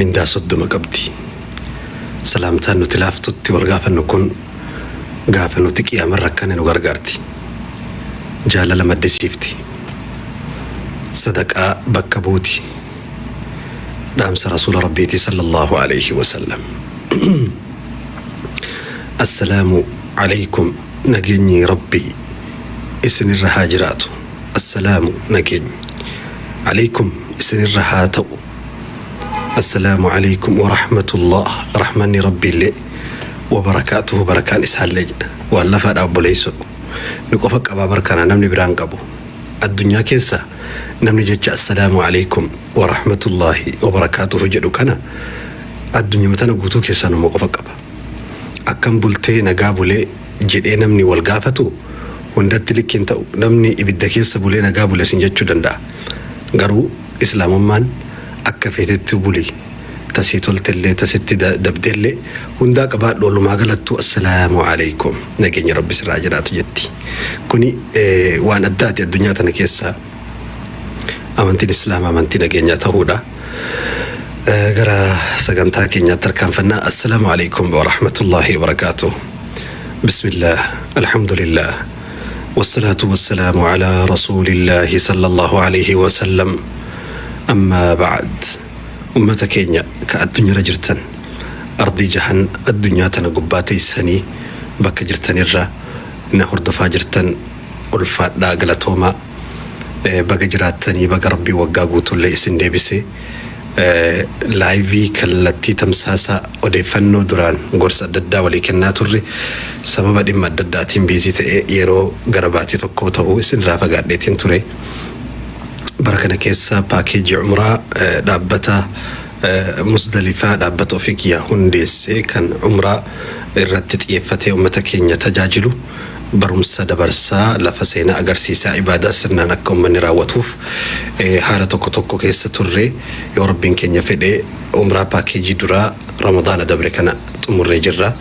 Mindaa 30 qabdi. Salaamtaan nuti laaftutti wal gaafannu kun gaafa nuti qiyaaman rakkanne nu gargaarti. Jaalala maddisiifti. Sadaqaa bakka buuti. Dhaamsa Rasuula Rabbiiti sallallahu alayhi wa sallam. Assalaamu alaykum nageenyi Rabbii isinirra haa jiraatu. Assalaamu nageenyi alaykum isinirra haa ta'u. Assalaamu alaykum wa rahmatullah rahmanni Rabbiillee wa barakaatuhu barakaan isaallee jedha. Waan lafaadha obboleessoo. Nu qofa qabaa barkana namni biraan qabu. Addunyaa keessa namni jecha assalaamu alaykum wa rahmatullahi wa barakaatuhu jedhu kana addunyuma tana guutuu keessaa numa qofa qaba. Akkam bultee nagaa bulee jedhee namni wal gaafatu hundatti likki hin ta'u. Namni ibidda keessa bulee nagaa bule sin jechuu danda'a. Garuu Islaamummaan akka feetettuu buli ta sii toltellee ta sitti dabdellee hundaa qabaadhu walumaa galattuu assalaamu aleykum nageenya rabbi sirraa jiraatu jetti. Kuni waan addaati addunyaa tana keessa amantiin islaamaa amantii nageenyaa ta'uudha. Gara sagantaa keenyaatti tarkaanfannaa. Assalaamu alaikum wa rahmatullahi wa barakaatuh. Bismillah, alhamdulillah, wassalaatu wassalaamu ala rasuulillahi sallallahu alaihi wa sallam. Amma ba'ad. Ummata keenya ka addunyarra jirtan ardii jahan addunyaa tana gubbaa teessanii bakka jirtanirra na hordofaa jirtan ulfaadhaa galatoomaa. Baga jiraattanii baga rabbii waggaa guutuullee isin deebise. Laayivii kallattii tamsaasa odeeffannoo duraan gorsa adda addaa walii kennaa turre sababa dhimma adda addaatiin biizii ta'e yeroo gara baatii tokkoo ta'u isin irraa fagaadheetiin ture. Bara kana keessa paakeejii umraa dhaabbata Musdalifaa dhaabbata ofii kiyyaa hundeesse kan umraa irratti xiyyeeffatee uummata keenya tajaajilu barumsa dabarsaa lafa seenaa agarsiisaa ibaadaa sirnaan akka uummanni raawwatuuf haala tokko tokko keessa turre yoo rabbiin keenya fedhe umraa paakeejii duraa ramadaana dabre kana xumurree jirra.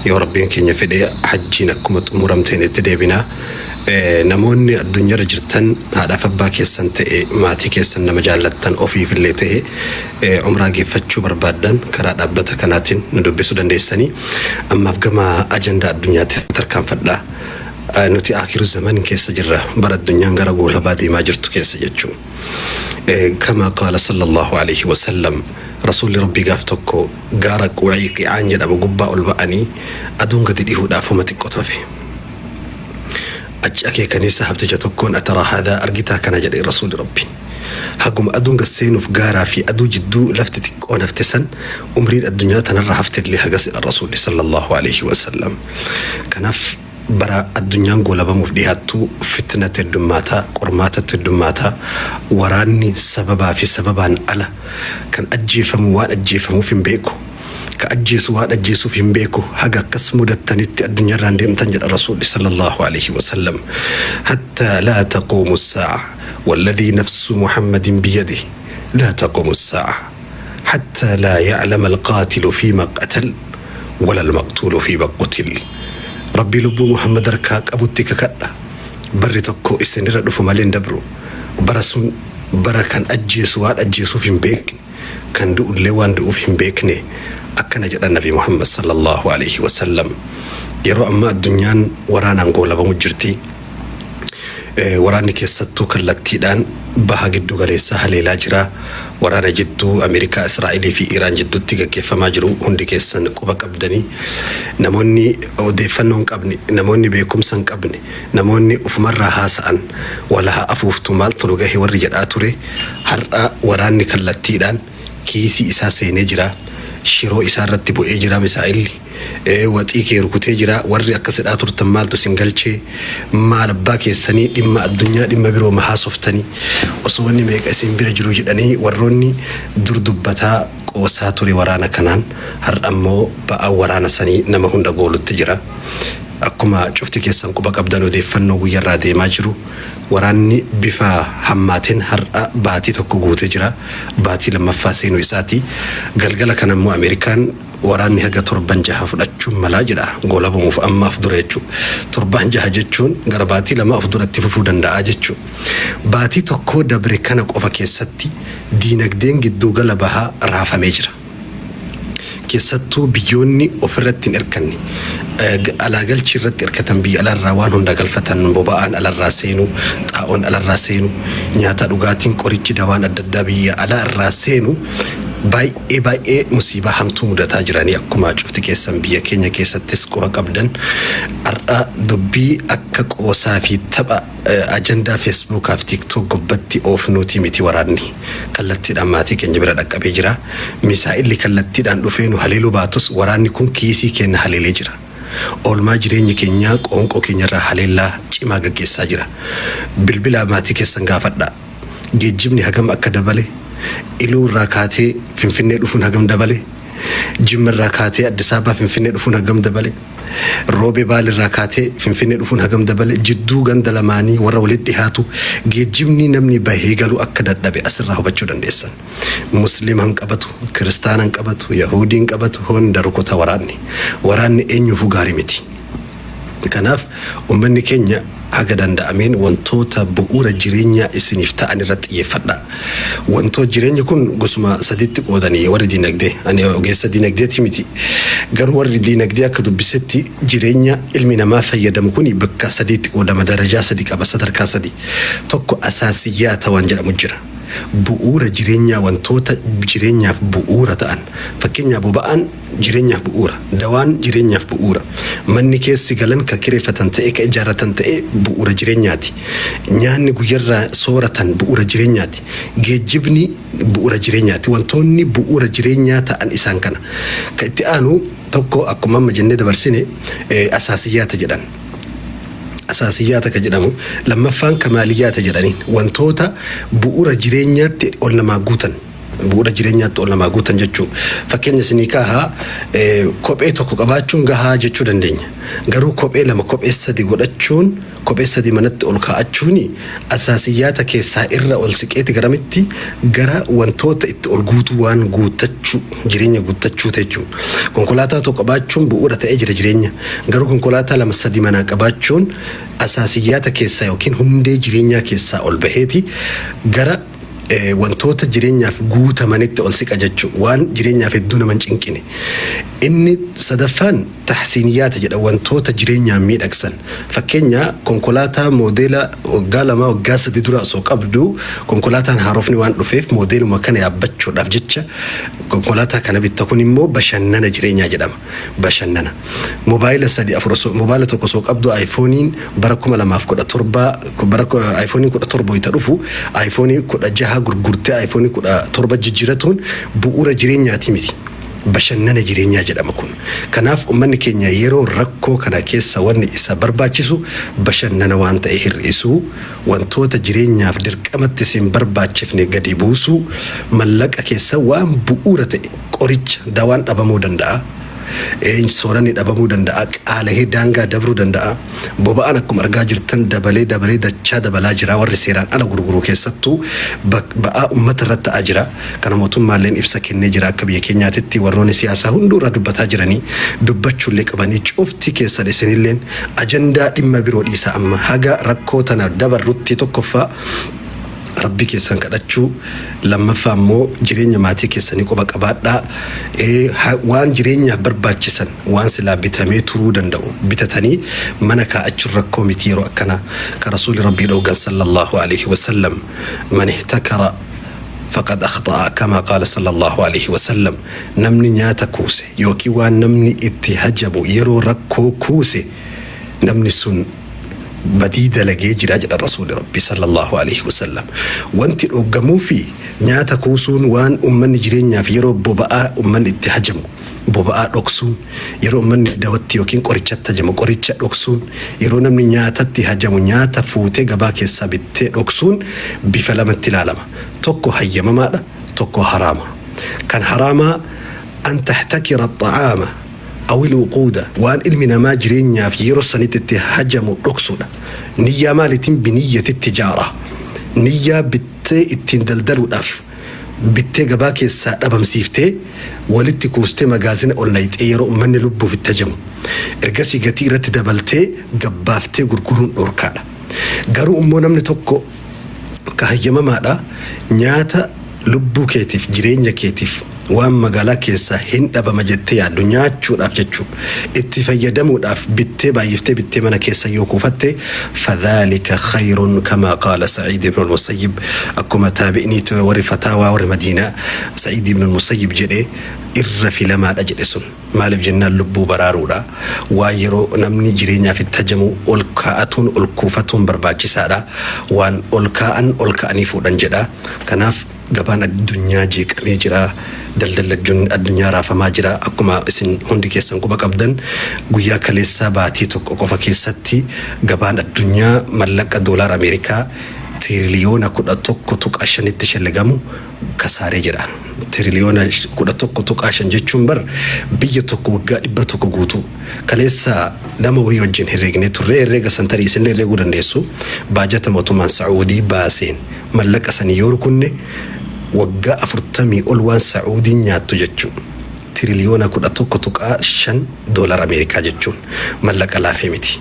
Yoo rabbiin keenya fedhe hajjiin akkuma xumuramteen itti deebina. Namoonni addunyaarra jirtan haadhaaf abbaa keessan ta'e maatii keessan nama jaallattan ofiifillee ta'e umraa geeffachuu barbaaddan karaa dhaabbata kanaatiin nu dubbisuu dandeessanii. Ammaaf gama ajandaa addunyaatti tarkaanfadha. Nuti aakiru zaman keessa jirra bara addunyaan gara goolabaa deemaa jirtu keessa jechuun. Kama qaala sallallahu alaihi wasallam rasuulli rabbii gaaf tokko gaara Quwayqi'aan jedhamu gubbaa ol ba'anii aduun gadi dhihuudhaaf homa xiqqoo tafe. Achi akeekanii sahabticha tokkoon ataraa haadhaa argitaa kana jedhe rasuulli rabbi. Haguma aduun gad seenuuf gaaraa fi aduu jidduu lafti xiqqoon hafte san umriin addunyaa tanarra haftellee hagas jedhan rasuulli sallallahu alaihi wasallam. Kanaaf bara addunyaan goolabamuuf dhiyaattu fitnatu heddummaata, qormaatatu heddummaata, waraanni sababaa fi sababaan ala kan ajjeefamu waan ajjeefamuuf hin beeku. Ka ajjeesu waan ajjeesuuf hin beeku haga akkas mudattanitti addunyaarraan deemtan jedha rasuulli sallallahu alaihi wasallam. Hatta laa taquumu saa'a walladhii nafsu Muhammadin biyadihi laa taquumu saa'a hatta laa ya'lama alqaatilu fiima qatal wala almaqtuulu fiima qutil. Rabbii lubbuu Muhammad harkaa qabutti kakadha. Barri tokko isinirra dhufu malee hin dabru. Bara sun bara kan ajjeesu waan ajjeesuuf hin beekne kan du'ullee waan du'uuf hin beekne akkana jedhan Nabi Muhammad sallallahu alaihi wasallam. Yeroo ammaa addunyaan waraanaan goolabamu jirti. Waraanni keessattuu kallattiidhaan baha giddu galeessaa haleelaa jira. Waraana jidduu Ameerikaa, Israa'elii fi Iraan jidduutti gaggeeffamaa jiru hundi keessan quba qabdanii. Namoonni odeeffannoo hin qabne, namoonni beekumsa hin qabne, namoonni ufumarraa haasa'an walaha afuuftu maaltu nu gahe warri jedhaa ture har'a waraanni kallattiidhaan kiisii isaa seenee jira. Shiroo isaa irratti bu'ee jira misaa'illi. Waxii kee rukutee jira. Warri akkas jedhaa turtan maaltu isin galchee? Maal abbaa keessanii dhimma addunyaa dhimma biroo ma haasoftanii? Osoo wanni meeqa isin bira jiru jedhanii warroonni dur dubbataa qoosaa ture waraana kanaan har'a immoo ba'aan waraana sanii nama hunda goolutti jira. Akkuma cufti keessan quba qabdan odeeffannoo guyyarraa deemaa jiru waraanni bifa hammaateen har'a baatii tokko guutee jira. Baatii lammaffaa seenuu isaati. Galgala kana immoo Ameerikaan waraanni haga torban jaha fudhachuun malaa jedha goolabamuuf ammaaf dura jechuudha. Torbaan jaha jechuun gara baatii lama of duratti fufuu danda'a jechuudha. Baatii tokkoo dabre kana qofa keessatti diinagdeen gidduugala bahaa raafamee jira. Keessattuu biyyoonni ofirratti hin hirkanne, alaa galchii irratti hirkatan, biyya alaarraa waan hunda galfatan, boba'aan alarraa seenu, xaa'oon alarraa seenu, nyaata, dhugaatiin, qorichi, dawaan adda addaa biyya alaa irraa seenu, baay'ee baay'ee musiibaa hamtuu mudataa jiranii. Akkuma cufti keessan biyya keenya keessattis quba qabdan, har'a dubbii akka qoosaa fi tapha ajandaa Feesbuukaa fi TikTok gubbatti oofnuutii miti. Waraanni kallattiidhaan maatii keenya bira dhaqqabee jira. Misaa'illi kallattiidhaan dhufee nu haleeluu baatus, waraanni kun kiisii keenya haleelee jira. Oolmaa jireenya keenyaa qoonqoo keenyarraa haleellaa cimaa gaggeessaa jira. Bilbila maatii keessan gaafadhaa. Geejjibni hagam akka dabale, Iluu irraa kaatee Finfinnee dhufuun hagam dabale, Jimma irraa kaatee Addis Ababaa Finfinnee dhufuun hagam dabale, Roobee Baale irraa kaatee Finfinnee dhufuun hagam dabale, jidduu ganda lamaanii warra walitti dhihaatu geejjibni namni bahee galu akka dadhabe asirraa hubachuu dandeessan. Muslima hin qabatu, Kiristaana hin qabatu, Yahuudii hin qabatu, hunda rukuta waraanni. Waraanni eenyuufuu gaarii miti. Kanaaf uummanni keenya haga danda'ameen wantoota bu'uura jireenyaa isiniif ta'an irratti xiyyeeffadha. Wantoota jireenyi kun gosuma sadiitti qoodanii warri diinagdee. Ani ogeessa diinagdeeti miti. Garuu warri diinagdee akka dubbisetti, jireenya ilmi namaa fayyadamu kun bakka sadiitti qoodama. Darajaa sadi qaba, sadarkaa sadi. Tokko asaasiyyaata waan jedhamu jira. Bu'uura jireenyaa, wantoota jireenyaaf bu'uura ta'an. Fakkeenyaaf, boba'aan jireenyaaf bu'uura. Dawaan jireenyaaf bu'uura. Manni keessi galan, ka kireeffatan ta'e, ka ijaarratan ta'e, bu'uura jireenyaati. Nyaanni guyyarraa sooratan bu'uura jireenyaati. Geejjibni bu'uura jireenyaati. Wantoonni bu'uura jireenyaa ta'an isaan kana. Ka itti aanu tokko, akkuma amma jennee dabarsine, asaasiyyaata jedhan. Asaasiyyaata ka jedhamu lammaffaan kamaaliyyaata jedhaniin, wantoota bu'uura jireenyaatti ol namaa guutan. Bu'uura jireenyaatti ol namaa guutan jechuu. Fakkeenya isinii kaahaa, kophee tokko qabaachuun gahaa jechuu dandeenya. Garuu kophee lama, kophee sadi godhachuun, kophee sadi manatti ol kaa'achuun asaasiyyaata keessaa irra ol siqeeti garamitti gara wantoota itti ol guutuu, waan guuttachuu, jireenya guuttachuu jechuudha. Konkolaataa tokko qabaachuun bu'uura ta'ee jira jireenya. Garuu konkolaataa lama, sadi manaa qabaachuun asaasiyyaata keessaa yookiin hundee jireenyaa keessaa ol baheeti gara wantoota jireenyaaf guutamanitti ol siqa jechuudha. Waan jireenyaaf hedduu nama hin cinqine. Inni sadaffaan taxsiiniyaata jedha, wantoota jireenyaan miidhagsan. Fakkeenya, konkolaataa moodeela waggaa 2, waggaa 3 dura osoo qabdu, konkolaataan haarofni waan dhufeef moodeeluma kana yaabbachuudhaaf jecha konkolaataa kana bitta. Kun immoo bashannana jireenyaa jedhama. Bashannana. Moobaayila sadi, afur osoo, moobaayila tokko osoo qabdu, aayifooniin bara 2017, bara aayifooniin 17 wayita dhufu, aayifoonii 16 gurgurtee aayifoonii 17 jijjiiratuun bu'uura jireenyaati miti. Bashannana jireenyaa jedhama kun. Kanaaf uummanni keenya yeroo rakkoo kana keessa wanni isa barbaachisu bashannana waan ta'e hir'isuu, wantoota jireenyaaf dirqamatti isin barbaachifne gadi buusuu, mallaqa keessa waan bu'uura ta'e, qoricha, dawaan dhabamuu danda'a. Sooranni dhabamuu danda'a. Qaala'ee daangaa dabruu danda'a. Boba'aan akkuma argaa jirtan dabalee dabalee dachaa dabalaa jira. Warri seeraan ala gurguru keessattuu ba'aa uummata irratti ta'aa jira. Kana mootummaalleen ibsa kennee jira. Akka biyya keenyaatitti warroonni siyaasaa hunduu irraa dubbataa jiranii, dubbachuullee qabanii. Cufti keessan isinilleen ajandaa dhimma biroo dhiisa, amma haga rakkoo tana dabarrutti tokkoffaa Rabbi keessan kadhachuu, lammaffaa immoo jireenya maatii keessanii quba qabaadhaa. Waan jireenyaaf barbaachisan, waan silaa bitamee turuu danda'u bitatanii mana kaa'achuun rakkoo miti yeroo akkanaa. Ka Rasuuli Rabbii dhoogan sallallahu alaihi wasallam, "Man ihtakara faqad akhta'a," kama qaala sallallahu alaihi wasallam. Namni nyaata kuuse yookiin waan namni itti hajamu yeroo rakkoo kuuse, namni sun badii dalagee jira jedha Rasuuli Rabbi sallallahu alaihi wasallam. Wanti dhooggamuu fi nyaata kuusuun, waan ummanni jireenyaaf yeroo boba'aa ummanni itti hajamu boba'aa dhoksuun, yeroo ummanni dawatti yookiin qorichatti hajamu qoricha dhoksuun, yeroo namni nyaatatti hajamu nyaata fuutee gabaa keessaa bittee dhoksuun bifa lamatti ilaalama. Tokko hayyamamaadha, tokko haraama. Kan haraamaa an tahtakira xa'aama awil wuquuda, waan ilmi namaa jireenyaaf yeroo sanitti itti hajamu dhoksuudha. Niyyaa maaliitiin? Biniyyati tijaara. Niyyaa bittee ittiin daldaluudhaaf bittee gabaa keessaa dhabamsiiftee, walitti kuustee, magaazina ol nayxee, yeroo ummanni lubbuuf itti hajamu ergasii gatii irratti dabaltee gabbaaftee gurguruun dhorkaadha. Garuu immoo namni tokko ka hayyamamaadha, nyaata lubbuu keetiif, jireenya keetiif Waan magaalaa keessaa hin dhabama jettee yaaddu nyaachuudhaaf jechuu itti fayyadamuudhaaf bittee baay'iftee bittee mana keessa yoo kuufatte, fadhaalika khayrun, kamaa qaala Sa'iid ibn al-Musayyib, akkuma taabi'iniit warri fataawaa warri Madiinaa Sa'iid ibn al-Musayyib jedhe irra filamaadha jedhe. Sun maaliif jennaan lubbuu baraaruudha. Waan yeroo namni jireenyaaf itti hajamu ol kaa'atuun ol kuufatuun barbaachisaadha. Waan ol kaa'an ol ka'anii fuudhan jedha. Kanaaf gabaan addunyaa jeeqamee jira. Daldalli addunyaa raafamaa jira. Akkuma isin hundi keessan quba qabdan, guyyaa kaleessaa baatii tokko qofa keessatti gabaan addunyaa mallaqa doolaara Ameerikaa tiriliyoona 11.5tti shallagamu kasaaree jira. Tiriliyoona 11.5 jechuun bar biyya tokko waggaa 100 guutuu. Kaleessa nama wayii wajjin herreegnee turre. Herreega santarii isin herreeguu dandeessu. Baajata mootummaan Saa'udii baaseen mallaqa sanii yoo rukunne waggaa 40 ol waan Saa'udiin nyaattu jechuudha. Tiriliyoona 11.5 doolara Ameerikaa jechuun mallaqa laafee miti.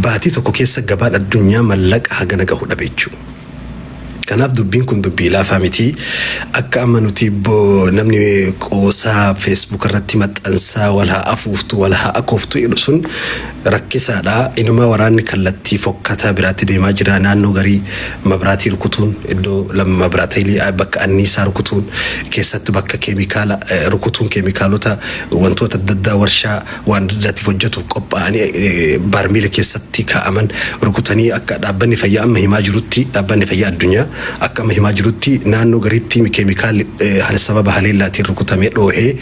Baatii tokko keessa gabaan addunyaa mallaqa hagana gahu dhabe jechuudha. Kanaaf dubbiin kun dubbii laafaa miti. Akka amma nuti namni qoosaa Facebook irratti maxxansaa wal haa afuuftu, wal haa akooftu jedhu sun rakkisaadha. Inumaa waraanni kallattii fokkataa biraatti deemaa jira. Naannoo garii mabraatii rukutuun, iddoo lama mabraatii bakka anniisaa rukutuun, keessattuu bakka keemikaala rukutuun, keemikaalota wantoota adda addaa warshaa waan adda addaatiif hojjetuuf qophaa'anii baarmiila keessatti kaa'aman rukutanii, akka dhaabbanni fayyaa amma himaa jirutti, dhaabbanni fayyaa addunyaa akka amma himaa jirutti, naannoo gariitti keemikaalli sababa haleellaatiin rukutamee dhoohee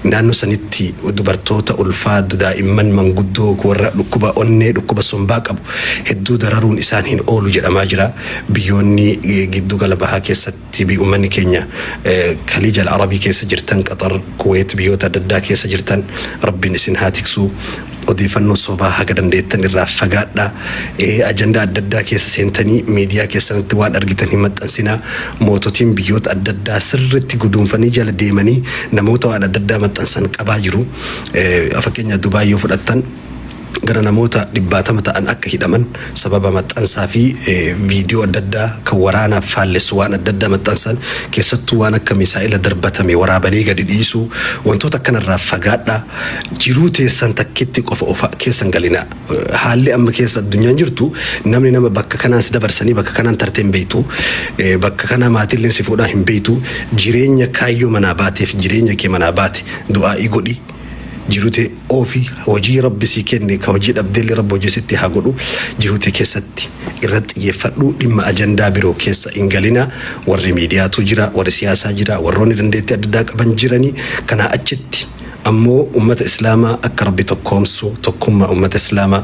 naannoo sanitti dubartoota ulfaa, daa'imman, manguddoo, warra dhukkuba onnee, dhukkuba sombaa qabu hedduu dararuun isaan hin oolu jedhamaa jira. Biyyoonni giddu gala bahaa keessatti uummanni keenya Kaliija Arabii keessa jirtan, Qaxar, Kuweet, biyyoota adda addaa keessa jirtan, Rabbiin isin haa tiksuu. Odeeffannoo sobaa haga dandeettan irraa fagaadhaa. Ajandaa adda addaa keessa seentanii miidiyaa keessanitti waan argitan hin maxxansinaa. Moototiin biyyoota adda addaa sirriitti guduunfanii jala deemanii namoota waan adda addaa maxxansan qabaa jiru. Fakkeenya Dubaay yoo fudhattan, gara namoota dhibbaatama ta'an akka hidhaman sababa maxxansaa fi viidiyoo adda addaa kan waraanaaf faallessu waan adda addaa maxxansan, keessattuu waan akka misaa'ila darbatame waraabanii gadi dhiisuu, wantoota akkanarraa fagaadhaa. Jiruu teessan takkitti qofa ofa keessan galinaa. Haalli amma keessa addunyaan jirtu, namni nama bakka kanaan si dabarsanii bakka kanaan tartee hin beektu, bakka kana maatilleen si fuudhaa hin beektu. Jireenya kaayyoo manaa baateef, jireenya kee manaa baate du'aa'ii godhi, jirute oofi. Hojii Rabbi sii kenne, ka hojii dhabdeellee Rabbi hojii sitti haa godhu. Jirute keessatti irratti xiyyeeffadhu, dhimma ajandaa biroo keessa hin galina. Warri miidiyaatu jira, warri siyaasaa jira, warroonni dandeettii adda addaa qaban jiranii. Kanaa achitti ammoo ummata Islaamaa akka Rabbi tokkoomsu, tokkummaa ummata Islaamaa,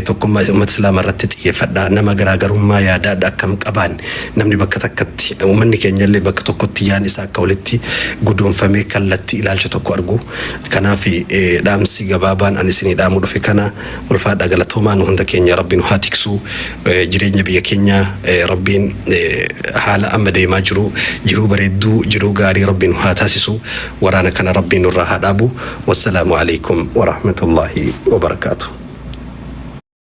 tokkummaa ummata Islaamaa irratti xiyyeeffadha. Nama garaagarummaa yaadaadha akkam qabaan namni bakka takkatti, uummanni keenya illee bakka tokkotti yaan isaa akka walitti guduunfamee kallattii ilaalcha tokko argu. Kanaaf dhaamsi gabaabaan ani isinii dhaamuu dhufe kana. Ulfaadha, galatoomaa. Nu hunda keenya Rabbi nu haa tiksu. Jireenya biyya keenya Rabbiin haala amma deemaa jiru jiruu bareedduu, jiruu gaarii Rabbi nu haa taasisu. Waraana kana Rabbiin nurraa haa dhaabu. Wassalaamu alaikum warahmatullaahi wabarakaatu.